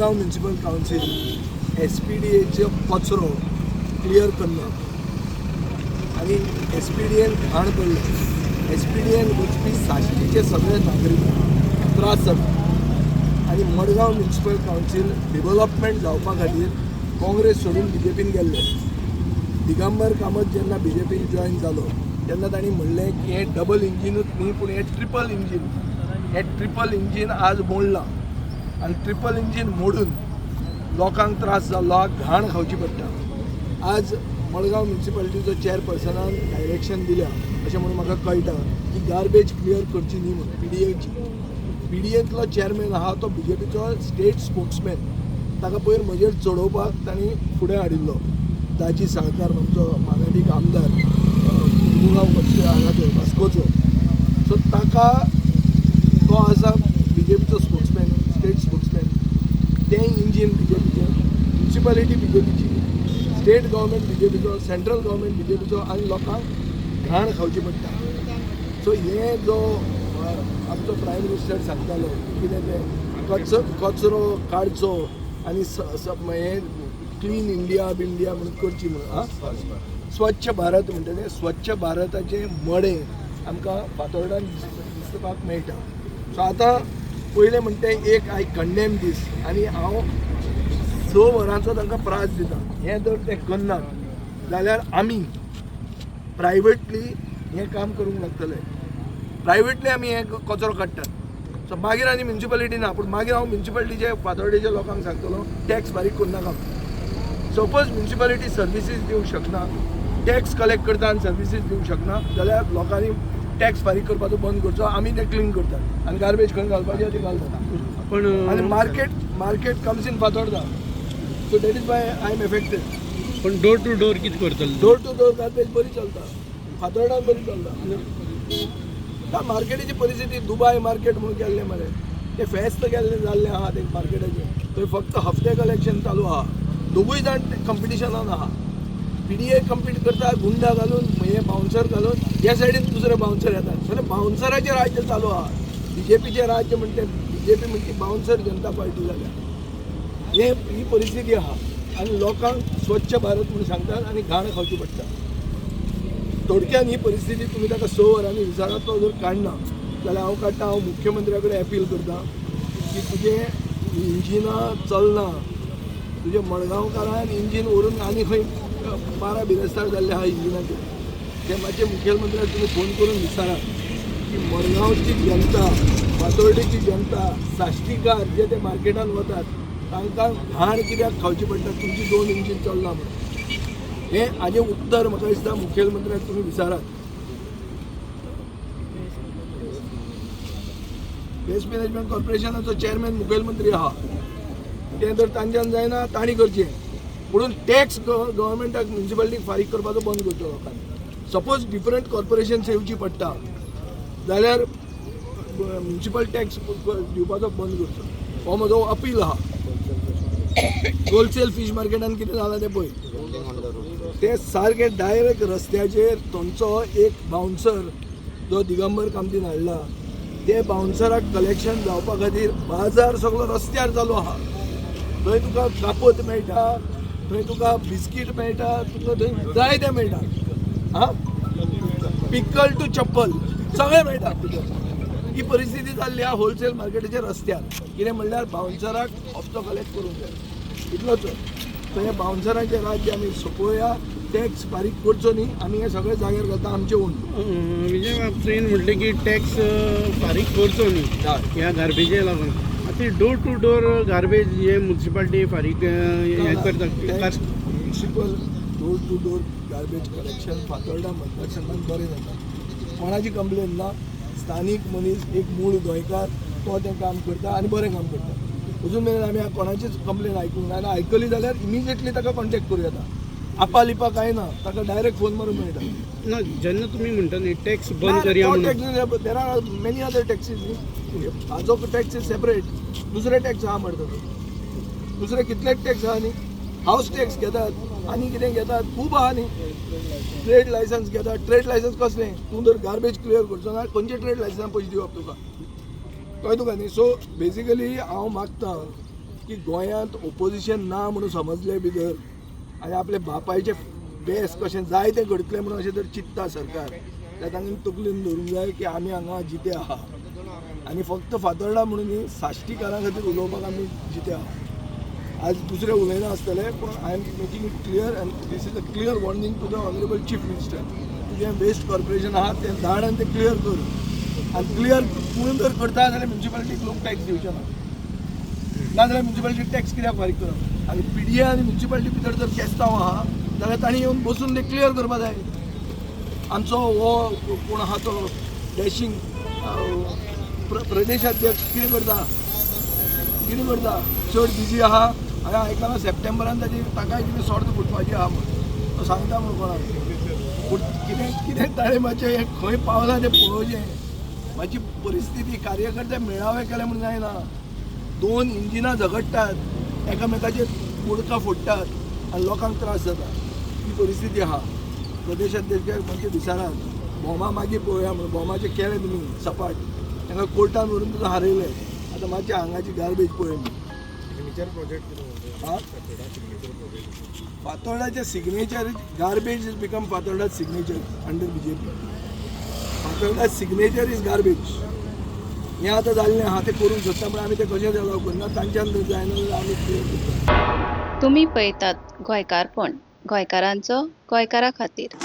Madgaon municipal council एसपीडीएचो कचरो clear करना आनी एसपीडीएन घाण पडले. एसपीडीएन वचपी साश्टीचे सगळे नागरीक त्रास जाता आनी मडगांव म्युनिसिपल कावन्सील डेवलपमेंट जावपा खातीर काँग्रेस सोडून बीजेपीन गेल्ले. दिगंबर कामत जेन्ना बीजेपीन जॉयन जालो तेन्ना तांणी म्हणलें की हें डबल इंजिनूच न्ही, पूण हें ट्रिपल इंजीन. हें ट्रिपल इंजीन आज मोडलां आनी ट्रिपल इंजीन मोडून लोकांक त्रास जाल्लो आहा, घाण खावची पडटा. आज मडगांव म्युनिसिपालिटीचो चेअरपर्सनान डायरेक्शन दिल्या अशें म्हणून म्हाका कळटा की गार्बेज क्लियर करची न्ही म्हणून. पीडीएची, पीडीएंतलो चेअरमॅन आहा तो बीजेपीचो स्टेट स्पोक्समॅन. ताका पयर म्हजेर चडोवपाक तांणी फुडें हाडिल्लो. दाजी साळकार आमचो मानादीक आमदार, मुरगांव हांगाचो, वास्कोचो. सो ताका, तो आसा बीजेपीचो स्पोक्समॅन, स्टेट स्पोक्समॅन. तें इंजीन बीजेपीचें, म्युनिसिपालिटी बीजेपीची, स्टेट गव्हर्मेंट बीजेपीचो, सेंट्रल गव्हर्मेंट बीजेपीचो आनी लोकांक घाण खावची पडटा. सो हे जो आमचो प्रायम मिनिस्टर सांगतालो की कितें तें कचरो काडचो आनी हें क्लीन इंडिया बिंडिया म्हणून करची म्हणून, आं, स्वच्छ भारत म्हणटा तें स्वच्छ भारताचें मडें आमकां फातोर्डान दिसपाक मेळटा. सो आतां पयलें म्हणटा तें एक, I condemn दीस आनी हांव 6 वरांचो तांकां प्रास दिता. हें जर ते करनात जाल्यार आमी प्रायवेटली हें काम करूंक लागतले. प्रायवेटली आमी हें कचरो काडटात. सो मागीर आनी म्युनिसिपालिटी ना, पूण मागीर हांव म्युनिसिपालिटीचे, फातोर्डेच्या लोकांक सांगतलो, टॅक्स फारीक करनाका. सपोज म्युनिसिपालिटी सर्विसीस दिवंक शकना, टॅक्स कलेक्ट करता आनी सर्विसीस दिवंक शकना जाल्यार लोकांनी टॅक्स फारीक करपाचो बंद करचो. आमी ते क्लीन करतात आनी गार्बेज खंय घालपाचें ते घालतात. पण आनी market comes in Fatorda, so that is why I am affected. पण डोर टू डोर कितें करतले? डोर टू डोर गार्बेज बरी चलता, फातोर्डान बरी चलता ना. मार्केटीची परिस्थिती दुबाय मार्केट म्हणून केल्लें मरे, ते फेस्त केल्लें जाल्लें आहा ते मार्केटाचें. थंय फक्त हफ्ते कलेक्शन चालू आहा. दोगूय जाण कंपिटिशनान आहा. पीडीए कंपीट करता गुंडा घालून, हे बाउन्सर घालून. ह्या सायडीन दुसरे बाउन्सर येतात. सगळे बाउन्सराचें राज्य चालू आहा. बीजेपीचें राज्य म्हणटे, बीजेपी म्हणटी बाउन्सर जनता पार्टी जाल्या. हे ही परिस्थिती आहा आनी लोकांक स्वच्छ भारत म्हणून सांगतात आनी घाण खावची पडटा. थोडक्यान ही परिस्थिती. तुमी ताका 6 वरांनी विचारात. तो जर काडना जाल्यार हांव काडटा. हांव मुख्यमंत्र्या कडेन अपील करता की तुजें इंजिनां चलना, तुजे मडगांवकारान इंजीन व्हरून आनी खंय 12 बिरेस्तार जाल्ले आहा इंजिनाचे. ते मातशें मुखेलमंत्र्याक तुमी फोन करून विचारात की मडगांवची जनता, फातोर्डेची जनता, साश्टीकार जे ते मार्केटान वतात तांकां घाण कित्याक खावची पडटा, तुमची दोन इंजीन चलना म्हणून. हें हाजें उत्तर म्हाका दिसता मुखेलमंत्र्याक तुमी विचारात. वेस्ट मॅनेजमेंट कॉर्पोरेशनाचो चेअरमॅन मुखेलमंत्री आहा. तें जर तांच्यान जायना, तांणी करचें. म्हणून टॅक्स गव्हर्मेंटाक, म्युनिसिपालिटीक फारीक करपाचो बंद करचो लोकांनी. सपोज डिफरंट कॉर्पोरेशन्स येवची पडटा जाल्यार म्युनिसिपल टॅक्स दिवपाचो बंद करचो. हो म्हजो अपील आहा. होलसेल फीश मार्केटान कितें जालां तें पळय. ते सारके डायरेक्ट रस्त्याचेर थंयचो एक बाउन्सर जो दिगंबर कामतीन हाडला, ते बाउन्सराक कलेक्शन जावपा खातीर बाजार सगळो रस्त्यार चालू आहा. थंय तुका कापोत मेळटा, थंय तुका बिस्कीट मेळटा, तुका थंय जाय तें मेळटा. आं, पिकल टू चप्पल सगळें मेळटा भितर. ही परिस्थिती जाल्ली आहा होलसेल मार्केटीच्या रस्त्यार. कितें म्हणल्यार बाउन्सराक हप्तो कलेक्ट करूंक जाय, इतलोच. सो हे बाउन्सरांचें राज्य आमी सोंपोवया. टॅक्स फारीक करचो न्ही, आमी हे सगळे जाग्यार घालता आमचे ओन. विजय बाब, तुवें म्हटलें की टॅक्स फारीक करचो न्ही ह्या गार्बेजे लागून. आतां डोर टू डोर गार्बेज हे म्युनिसिपालिटी फारीक हें करता. Tax municipal door to door garbage collection Fatorda मतदारसंघात बरें जाता. कोणाची कंप्लेन ना. स्थानीक मनीस, एक मूळ गोंयकार, तो तें काम करता आनी बरें काम करता. अजून मेरेन आमी कोणाचीच कंप्लेन आयकूंक ना आनी आयकली जाल्यार इमिजिएटली ताका कॉन्टेक्ट करूं येता. आपा लिपा कांय ना, ताका डायरेक्ट फोन मारून मेळटा. ना, जेन्ना तुमी म्हणटा न्ही टॅक्स बंद करया म्हणून. There are many other taxes न्ही. हाजो टॅक्स is separate, दुसरे टॅक्स आहा मरता तो. दुसरे कितलेच टॅक्स आहा न्ही. हावस टॅक्स घेतात आनी कितें घेतात, खूब आहा न्ही. ट्रेड लायसन्स घेतात. ट्रेड लायसन्स कसलें? तूं जर गार्बेज क्लियर करचो ना, खंयचे ट्रेड लायसन्सान पयशे दिवप तुका? कळ्ळें तुका न्ही? सो बेजिकली हांव मागता की की गोंयांत ओपोजिशन ना म्हणून समजले भितर आनी आपले बापायचे बेस कशें जाय तें घडतलें म्हणून अशें जर चिंत्ता सरकार, जाल्यार तांकां तकलेन धरूंक जाय की आमी हांगा जिते आहा आनी फक्त फातोर्डा म्हणून न्ही, साश्टीकारां खातीर उलोवपाक आमी जिते आहा. आज दुसरे उलयना आसतले, पूण I am making it clear and this is a clear warning to the honourable chief minister. तुजें वेस्ट कॉर्पोरेशन आहा तें धाड आनी तें क्लियर कर. आनी क्लियर पूण जर करता जाल्यार म्युनिसिपालिटीक लोक टॅक्स दिवचे ना. नाजाल्यार म्युनिसिपालिटी टॅक्स कित्याक फारीक करप? आनी पीडीए आनी म्युनिसिपालिटी भितर जर केस्तांव आहा जाल्यार तांणी येवन बसून तें क्लियर करपा जाय. आमचो हो कोण आहा तो डॅशींग प्रदेशाध्यक्ष कितें करता, कितें करता? चड बिजी आहा. हांवें आयकलां सप्टेंबरान ताजी ताकाय कितें सॉर्त फुटपाची आहा म्हूण तो सांगता म्हूण कोणाक. पूण कितें कितें ताणें मातशें हें खंय पावलां तें पळोवचें. मातशी परिस्थिती कार्यकर्ते मेळावे केले म्हूण जायना. दोन इंजिनां झगडटात, एकामेकाचेर बोडकां फोडटात आनी लोकांक त्रास जाता, ही परिस्थिती आहा. प्रदेशाध्यक्ष मातशें विचारात, भोमा मागीर पळोवया म्हणून. भोमाचें केलें तुमी सपाट, तांकां कोर्टान व्हरून तुका हारयलें. आतां मातशें हांगाची गार्बेज पळय. सिग्नेचर प्रोजेक्ट कितें म्हणटा? हा? Signature project. फातोर्डाचे signature, garbage is become Fatorda signature under BJP. Fatorda signature is garbage. हें आतां जाल्लें आहा तें करूंक सोदता, पूण आमी तें कशेंच अलाव करना. तांच्यान जर जायना जाल्यार आमी क्लियर करता. तुमी पळयतात गोंयकारपण, गोंयकारांचो गोंयकारा खातीर.